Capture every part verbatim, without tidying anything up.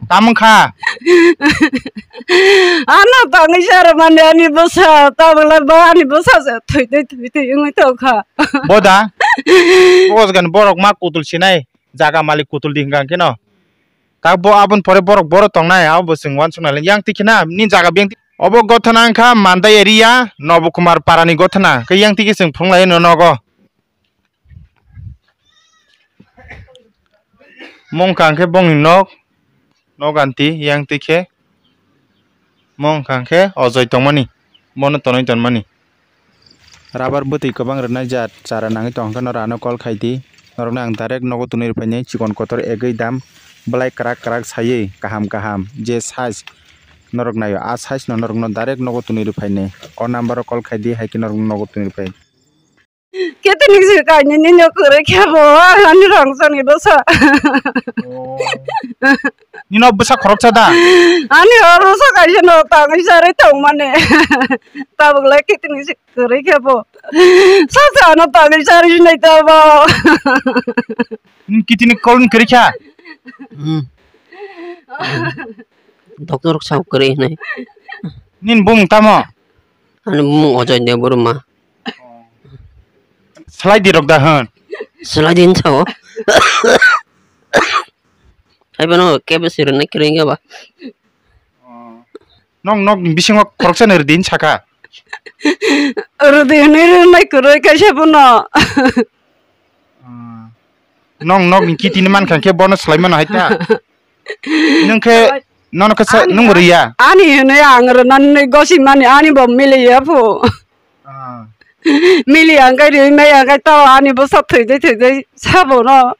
Tamo kha? Ano tangwi sar mani ani bwsa, tabwla ba ani bwsa se thwi twi thwi twi wngwi tong kha. Boda? Bos gan borok ma kutul sinai, jaga malik kutul di hwnkha khe no. Tak bo aboni pore borok borok tongnai, abo bo chwng uansuknai le. Yang twi khena, ni jaga beng twi. Obo gothana wngkha Mandai area, Nobo Kumar parani gothana. Khe yang twi khe chwng phunglai no nogo. Mong kha khe bongni nok, nok anti yang twi khe. Mong kha khe ojoi tongmani, bono tonwi tonmani. Rabar bwtwi kwbang rwnai jat chara nangwi tongkha norok ano call khai di. Norokno ang direct nogo twnwi rwphainai chikon kotor egwi dam bwlai kwrak kwrak saiwi kaham kaham je size norok naio a size no norokno direct nogo twnwi rwphainai. O number o call khai di hai khe norokno nogo twnwi rwphai. Kete ni se kainwi nini kwrwi khe bo ani rang sani dosa. Nino bwsa khoroksa da? Ani oro sa kaisa no tangwi sarwi tongmani. Tabuk lai kete ni se kwrwi khe bo. Sa sa no tangwi sarwi sinai ta bo. Nini kitini kolni kwrwi kha? Hmm. Doctor sa kwrwi hinai. Nini bumung tamo? Ani bumung Ojoy Debbarma. Salai di rok da hwn. Salai din sao. Hai bono kebe sirna kiring ba. Nong nok bisingo khoroksa ni rwdi saka. Rwdi hwnwi rwnai kwrwi kaisa bono. Nong nok ni kitini mankha khe bono salai mano hai ta. Nung khe nono khe sa-, nung rwya. Ani hwnwi ang rwnani gosi mani ani bo miliya phu. Mili ang kai rwi mai ang kai to ani bwsa thwi dei thwi dei sabo no.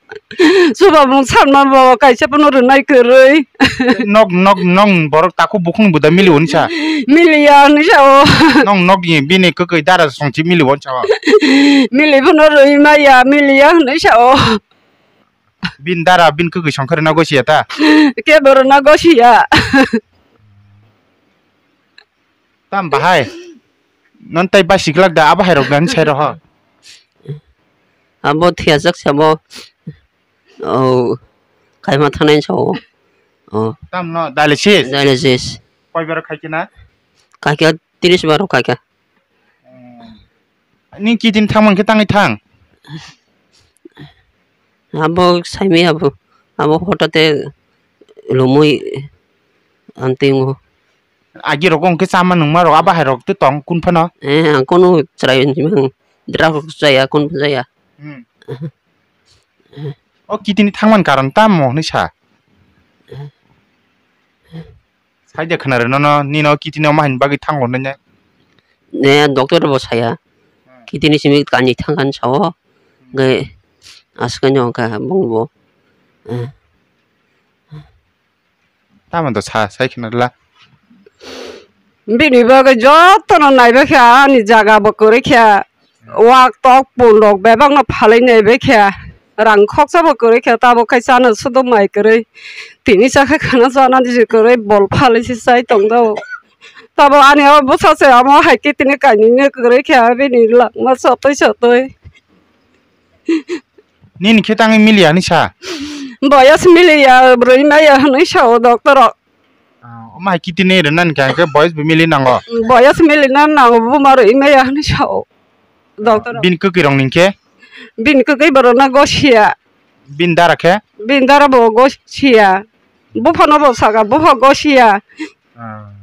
Suba mung sanma bo kaisa phano rwnai kwrwi. Nok, nok, nong borok takhuk bukhung buda mili hwn sa. Mili ya hwnwi sa o. Nong nok ni bini kwkwi dara songchi mili hwn sa o. Mili phano rwi mai ya, mili ya hwnwi sa o. Bin dara bin kwkwi songkha rwna gosi ya ta. Kebo rwna gosi ya. Tam bahai. Non tai ba siklak da abo hai rok dan sai roho. Abo thiyajak sabo. Oh, kaima thanai sao. Oh. Tam no dialysis? Dialysis. Koi bar khai kina? Kaikha tris bar kaikha. Ni kitin thang man khe tangwi thang. Abo saimaya abo, abo hotate lumui amtwi wngo. Agi rok wngkhe chama nungma rok, abo hai rok tong kun phano. Eh, ang kono chwrai hwnwi mang, drug rok chaya, kun phano chaya. Hmm. O kidney thangmani karon tamo hwnwi sa? Saida khna rw nono, nini o kidney omo haini bagwi thango hwnwi ne? Ne, doctor bo saya. Hmm. Kidney simi kanwi thangkha sao. Hmm. Hwnkhe aswkhe no hwnkha bongbo. Eh. Tamo to sa, sai khna rwla. Bini bagwi jotono naibaikha, ani jaga bo kwrwikha, wak tok pun rok bebakno phalwi naibaikha, rang khoksa bo kwrwikha, tabuk khai chana suduk mai kwrwi, tini chakha khana chana disi kwrwi bol phalwi se chai tongdo. Tabuk ani o bwsa se omo hai khe tini kainwino kwrwikha, bini langma sotwi sotwi. Nini khe tangwi miliya hwnwi sa? Boyos miliya, bwrwi maya hwnwi sa o doctor rok. Ah, omo hai kidney rwnani khe, hwnkhe boyos bo mili nango? Boyos mili na nango, buma rwwi maya hwnwi sa o doctor rok. Bini kwkwi rok ni khe? Bini kwkwi borok na gosiya. Bini dara khe? Bini dara bo gosiya. Buphano bo saka, bupha gosiya. Ah.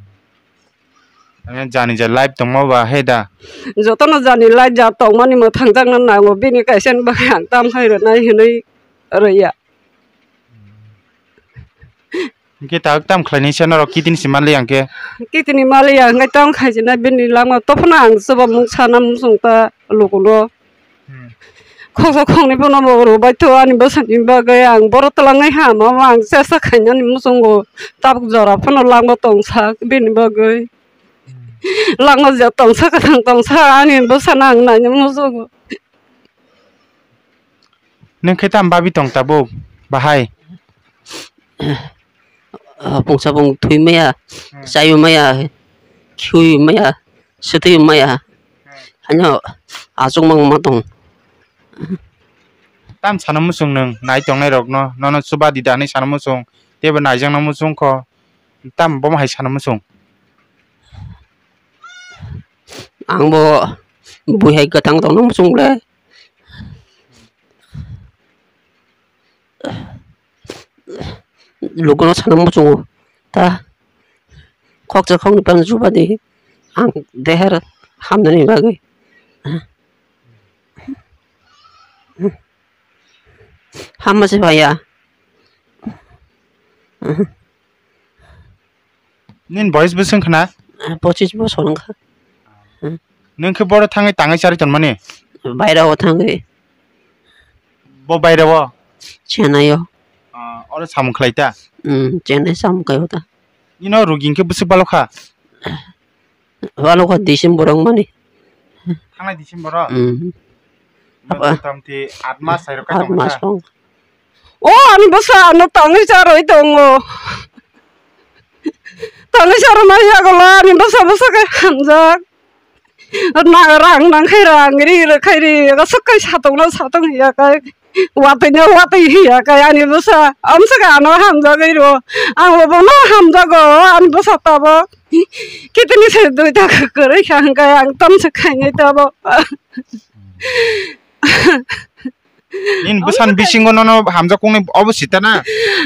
Jani ja life tongma ba he da. Jotono jani life ja tongmani mwthang jakna nango, bini kaisa ni bagwi ang tam khai rwnai hinwi rwya. Hwnkhe tak tam khlainai se norok kidney se manliya hwnkhe? Kidney manliya hwnkhe tam khaijinai bini lama tophano ang chuba mung sana muchung ta lukuno. Hmm. Khoksa khoknwi phano bo rwbaitho ani bwsani bagwi, ang borok twlangwi ha mama ang chesta khainani muchungo tabuk jora phano langma tongsa bini bagwi. Hmm. Langma je tongsa kwthang tongsa ani bwsano ang naina muchungo. Nwng khe tamo babi tong tabuk bahai? Ah, pungsa pung thwi maya, hmm, chawi maya, khiwi maya, swtwi maya. Hmm. Haino achukma wngma tong. Tam sana muchung nwng nai tongnai rokno, nono chuba di da hinwi sana muchung, teibo naijakna muchung kho, tam bomo hai sana muchung. Ang bo bui hai kwthang tongna muchung le. Lukuno sana muchungo ta khoksa khokni pano chubadi ang deher hamnani bagwi hamma se phaiya. Nini boyes bwswk wngkha na? Pochis bosor wngkha. Nwng khe boro thangwi tangwi charwi tonmani? Bairao thangwi. Bo bairao? Chennai o. Ah, oro samung khlai ta? Hmm, Chennai samung khlai o ta. Nino rugi hwnkhe bwswk balo kha? Balo kha December wngmani. Thangnai December o? Hmm. Motamoti aat mas hai rok kaitor wngkha. O ani bwsa ano tangwi charwi tongo. Tangwi charwna yago ani bwsa bwsa khe hamjak. Na rang nang khai rang ri rw khai ri aswk kai satokno satok hiya kai watwi no watwi hiya kai ani bwsa amsa khe ano hamjagwi rw ang bo bono hamjago ani bwsa tabok kitini se dui ta kwrwi kha hwnkhe ang tamsa khainai tabok. Nini bwsani bisingo nono hamjakmani obo sita na?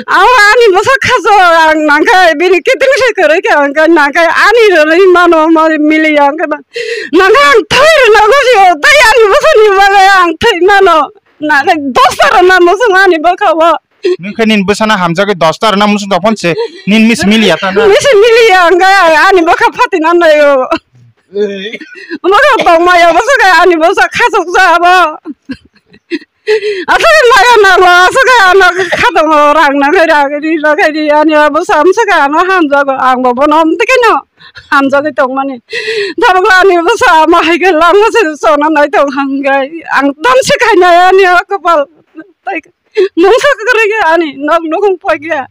Aw ani bwsa khajo ang nangkhe bini kiting se kwrwi khe ang khe nangkhe ani rwrwi mano mari miliya ang khe nangkhe ang thwi rwna gosi o tei ani bwsani bagwi ang thwi mano nangkhe dosta rwna muchung ani bwkha o. Nwng khe nini bwsano hamjagwi dosta rwna muchung tongphon se nini mis miliya ta na? Mis miliya ang khe ani bwkha phatina nai o. Omo khe tongmaya bwswk ani bwsa khachuksa abo. Aswk maya nalo aswk ano khatongo rang nang khai rang ri rang khai ri ani bwsa amswk ano hamjago ang bo bono amtwkeno hamjagwi tongmani. Tabukla ani bwsa ama hai khe lama se sona nai tong hanggai ang tamsi khainai ani o kopal tai. Mungsa kwrwi khe ani nok nukhung phaikha.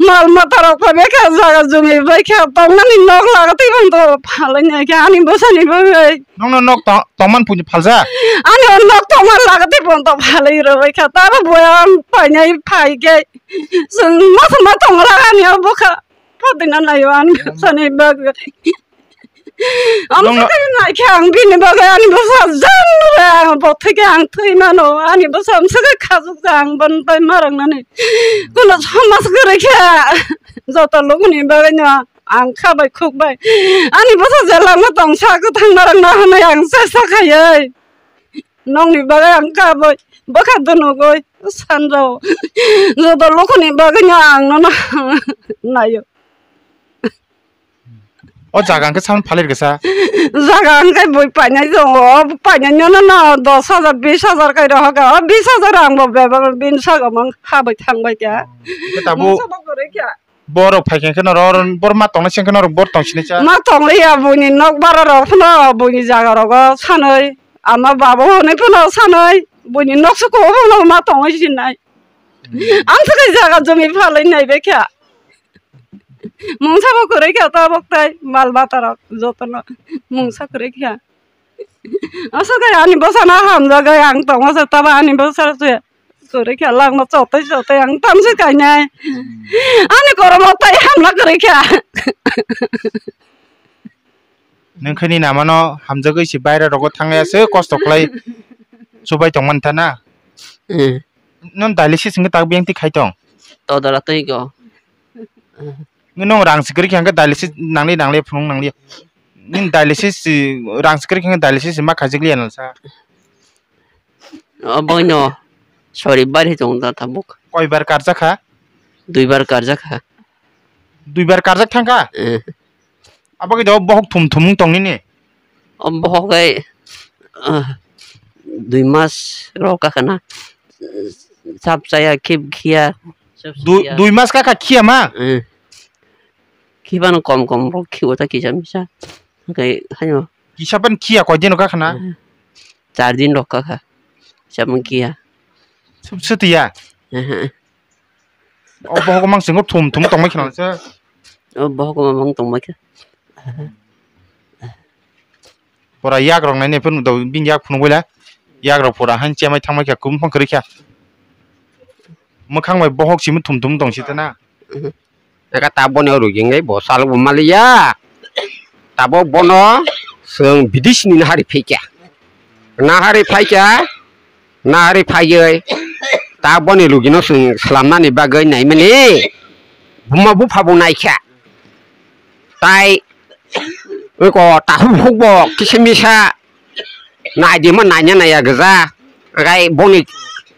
Mal mata rok phaikha, jaga jumi phaikha, tongnani nok laga tei bondo phalai naikha ani bwsani bagwi. Nokno nok to-, tongman puni phalja? Ani o nok tongman laga tei bondo phalai rwbaikha. Tabo boyang phainai phaikhe. Chwng masa ma tongra ani o bwkha. Phatina naio ani bwsani bagwi. Ang Nong- sakhe naikhe ang bini bagwi ani bwsa jan re ang bothai khe ang thwi mano ani bwsa ang sakhe khajak ja ang ban tai marang nani. Kuno somas kwrwi khe joto lukuni bagwi no ang kha bai khuk bai ani bwsa je lama tong sa kwthang narang na hwnwi ang chesta khaiwi. Nokni bagwi ang kha bai bwkha dunugwi sanjao. Joto lukuni bagwi no ang nono naio. O jaga hwnkhe samani phalai rwkha sa? Jaga hwnkhe bui painai tongo, o painai nono no dos hajar, bis hajar kai rohorkha. O bis hajar ang bo bebak bini sago mang ha bai thang bai kha. Hwnkhe tabuk Mungsa bo kwrwi kha. Borok phai khe norok, bor ma tongnai se khe norok bor tong sinai cha. Ma tongliya buini nok bara rok phano buini jaga rogo sanwi. Ama babo hwnwi phano sanwi. Buini nok suko phano ma tongwi sinai. Hmm. Ang thwkhe jaga jumi phalwi nai bai kha. Mungsa bo kwrwi kha tabok tai mal mata rok jotono mungsa kwrwi kha. Aswk ani bwsano hamjagwi ang tongo se tabo ani bwsa se kwrwi kha langma chotwi chotwi ang tamsi kainai. Ani koromo tai hamla kwrwi kha. Nwng khe nini amano hamjagwi se baira rogo thangya se kosto khlai chubai tongmani ta na? Eh. Nwng dialysis hwnkhe tak biyang twi khai tong? Todora twi go. Nwng rang se kwrwi kha hwnkhe dialysis nangli nangli phunuk nangli. Nwng dialysis se rang se kwrwi kha hwnkhe dialysis se ma khaijak liya nang sa. Oboino sori bari tong da tabuk. Koi bar karjak kha? Dui bar karjak kha. Dui bar karjak thang kha? Eh. Abo khe do bohok thum thum wng tong nini? O bohok hai, ah, dui mas rok kha na. Sap chaya, khib khiya. Sap Du-, khiya. Dui mas kha kha khiya ma? Eh. Khibano kom kom rok khiyo ta kisa misa. Hakai hayo. Kisa pan khiya koi din rok kha na? Eh. Char din rok kha kha. Kisa man khiya. Sub sutiya. Eh, eh. O bohok mang singo thum thum tongmai khna se. O bohok mang tongmai kha. Pura yak rok nai ne phun do bin yak phun wala. Yak rok pura han chemai thangmai kha kum phang kwrwi kha. Mwkhang bai bohok simi thum thum tong si tana. Eka ta bono rugi ngai bo sal bo maliya. Tabok bono chwng bidis ni nahari phaikya. Nahari phaikya. Nahari phaiwi ta boni rugino chwng slamnani bagwi naimani buma bupha bo naikha. Tai eko takhuk phukbo kisa misa naidima naina naiya gwja. Gai boni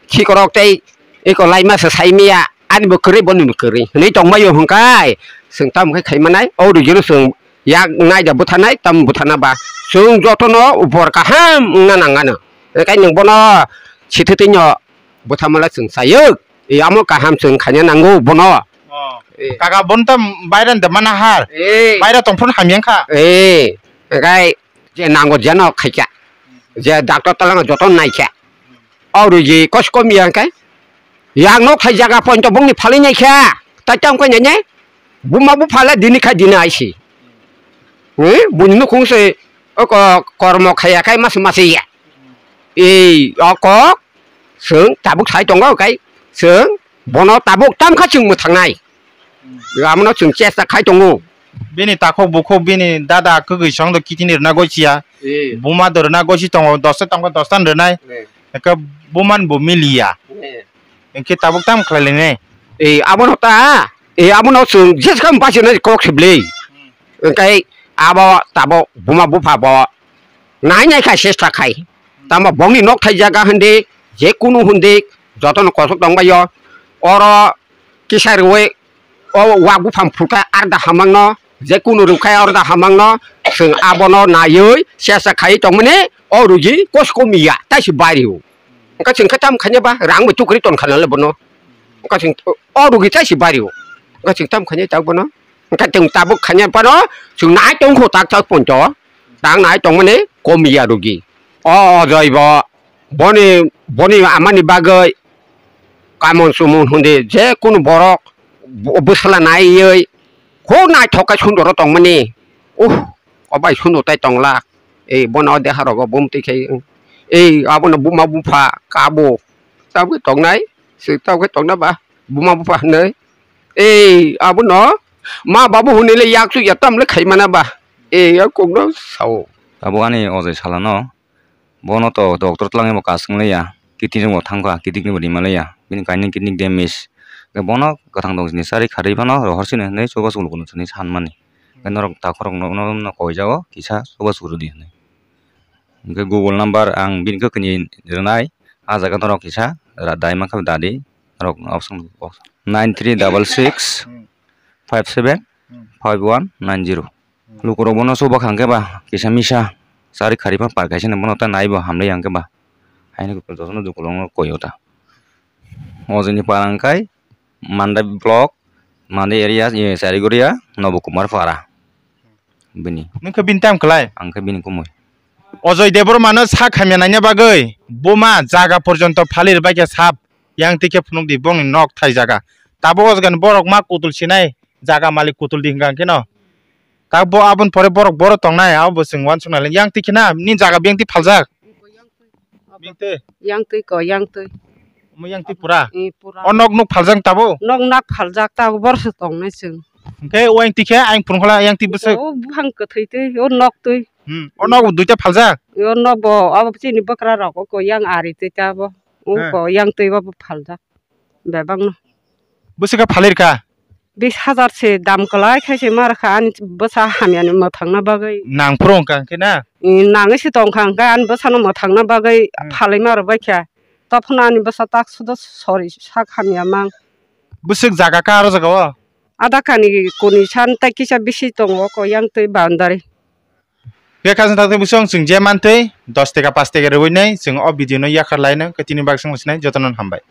khikorok tei eko laima se saimiya ani bo kwrwi boni bo kwrwi hinwi tongmai o hwnkhai chwng tamo khe khaimanai o rugino chwng yak naida bwtharnai tamo bwtharna ba chwng jotono upor kaham wngna nangano. Enkai nwng bono sititwino bwtharmala chwng chayuk. E, amo kaham chwng khaina nango bono. Oh. E. Kaka, bono ta bairani de mana har. E. Baira tongphuru hamya wngkha. E. Enkai je nango jeno khaikha. Je doctor talano joto naikha. O rugi kosko miya enkai. Yang nok thai jaga pointo bongni phalwi naikha. Tai tamo khe nai nai. Buma bupha le dini khai dini aisi. Hmm? Buni nukhung se oko kormo khaya khai masa masa ya. Ei oko chwng tabuk sai tongo kai chwng bono tabuk tamkha chwng mwthangnai. Amono chwng chesta khai tongo. Bini takhuk bukhuk bini dada kwgwi song do kitini rwna goisiya. Eh. Buma do rwna goisi tongo, dosta tongkha dosta rwnai. Eh. Eke bumani bo miliya. Eh. Enke tabuk tam khlai lainai. Eh, abono ta, eh, abono chwng jeskam bachina kok siblei. Hmm. Engkai abo tabuk buma bupha bo nai nai kha chesta khai. Tamo bongni nok thai jaga hindi, je kunu hindi, jotono kosok tongbaio. Oro kisa rwui o wak buphang phulkha arda hamangno, je kunu rwkha arda hamangno, chwng abono naiwi chesta khaiwi tongmani o rugi kosko miya, taisi bario. Wngkha chwng khe tamo khaina ba, rang bai tukrwi tonkha nale bono. Wngkha chwng o rugi taisi bario. Wngkha chwng tamo khaina tak bono. Wngkha chwng tabuk khaina phano chwng nai tongkho tak tak ponto. Tang nai tongmani komiya rugi. O ojoi bo boni, boni amani bagwi kamon sumon hundi je kunu borok bo-, bwsla naiwi khok naithok khe sundoro tongmani. Uh, o bai sundo tai tonglak. Ei, bono o deha rogo bumtwi khai. Ei, abono buma bupha kabo. Tabuk tongnai, se tabuk tongnai ba, buma bupha hinwi. Ei, abono ma babu hwnwi le yak chuk ya tam le khai mana ba. Ei, ya kokno sao. Abo ani ojai salano. Bono to doctor twlangwi bo kasung liya, kidney rok bo thangkha, kidney bo rima liya, bini kainwi kidney damage. Bono kwthang tong sini chari kharwi phano rohor sini hinwi chubachu lokono sini sanmani. Norok takhorok no, no, no koijago kisa chubachu rwdi hinwi. Hwnkhe Google number ang bini khe kwnwi rwnai, ah jaga norok kisa ra-, dai mankha dadi, norok option nine three double six five seven five one nine zero. Lukurok bono chuba khang khe ba kisa misa chari kharwi phano par kaisa no bono ta nai bo hamle yang khe ba. Haino jotono dukolong no koi o ta. O joni para hwnkhe Mandai block, Mandai area, ye Chariguria, Nobo Kumar para. Bini. Nwng khe bini tamo kwlai? Ang khe bini kumui. Ojoi Debbarma no sak hamya naina bagwi buma jaga porjonto phali rwbaikha sap. Yang twi khe phunukdi bongni nok thai jaga. Tabuk o jaga ni borok ma kutul sinai jaga malik kutul di hwnkha hwnkhe no. Ta bo aboni pore borok boro tongnai abo bo chwng uansuk nai yang twi khe na nini jaga biyang twi phaljak. Biyang twi. Yang twi ko yang twi. Omo yang twi pura. Eh, pura. O nok nuk phaljak tabuk. Nok nak phaljak tabuk boro se tongnai chwng. Hwnkhe o yang twi khe ayang phunukla yang twi bwswk. O buphang kwthwi twi o nok twi. Hmm. O nok bo duita phaljak. O nok bo abo chini bwkra rok o ko yang ari twi ta bo. O ko yang twi bo phaljak. Bebak no. Bwswk khe phalirkha? Bis hajar se dam kwlai khai se ma rwkha ani bwsa hamya ni mwthang na bagwi. Nang phuru wngkha hwnkhe na? Nangwi se tongkha hwnkhe ani bwsa no mwthang na bagwi phalwi ma rwbaikha. Tophano ani bwsa tak sudo sori sak hamya mang. Bwswk jaga kha aro jaga o? Ada kani kuni san tai kisa bisi tongo ko yang twi boundary. Khe khasing thak twi bwswng chwng je mantwi dos taka paanch taka rwui nai chwng o video no yakhar lai no khe tini bak swng sinai jotono hambai.